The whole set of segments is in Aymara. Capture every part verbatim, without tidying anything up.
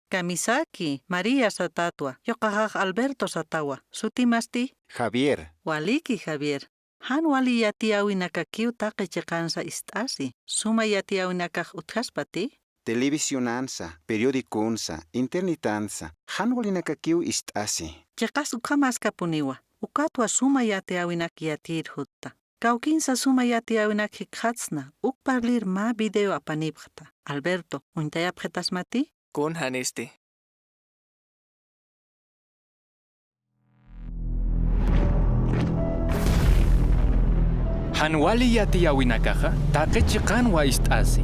Kamisaki, María satätwa, yuqaxax Alberto satäwa. ¿Sutimasti? Javier. Waliki, Javier. ¿Jan wali yatiyäwinakakiw taqi chiqansa ist'asi, suma yatiyäwinakax utjaspati? Televisionansa, periodiconsa, internetansa, ¿jan walinakakiw ist'asi? Chiqas ukham askapuniwa, ukatwa suma yatiyäwinak yatiyir jutta. Kawkinsa suma yatiyäwinak jikxatsna, uk parlir mä video apanipxta. Alberto, ¿uñtayapxitasmati? Kun janisti. Jan wali yatiyäwinakaxa taqi chiqanwa ist'asi.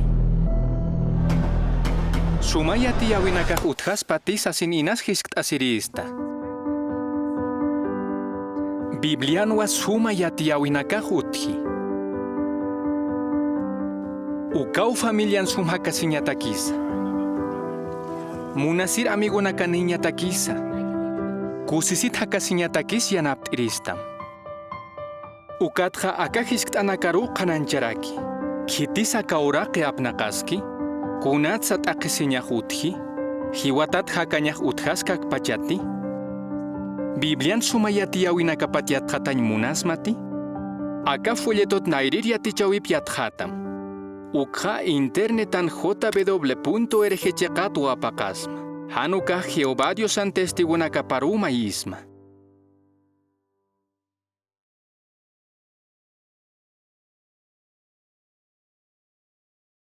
Suma yatiyäwinakax utjaspati sasin inas jiskt'asirïsta. Biblianwa suma yatiyäwinakax utji. Ukaw familian sum jakasiñatakisa. Munasir amigonakanïñatakisa. Kusisit jakasiñatakis yanapt'iristam. Ukatxa aka jiskt'anakaruw qhanañcharaki. ¿Khitis aka uraqi apnaqaski? ¿Kunatsa t'aqhisiñax utji? ¿Jiwatat jakañax utjaskakpachati? ¿Biblian suma yatiyäwinakapat yatxatañ munasmati? Aka folletot nayrir yatichäwip yatxatam. Ukxa internetan J W punto org chiqat wapaqasma. Jan ukax Jehová Diosan testigonakaparuw mayisma.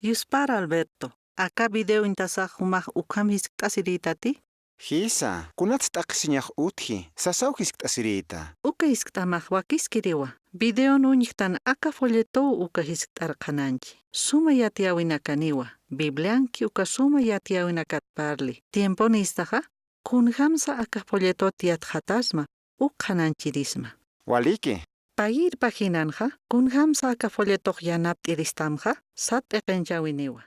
Yuspar Alberto, aka video uñtasax jumax ukham jiskt'asirïtati? Jisa, ¿kunats t'aqhisiñax utji? Sasaw jiskt'asirïta. Uka jiskt'amax wakiskiriwa. Videon uñjtan aka folletow uka jiskt'ar qhanañchi. Suma yatiyäwinakaniwa. Biblianki uka suma yatiyäwinakat parli. Tiemponïstaxa, kunjamsa aka folletot yatxatasma, uk qhanañchirisma. Waliki. Payïr paginanxa, kunjamsa aka folletox yanapt'iristamxa, sat p'iqinchäwiniwa.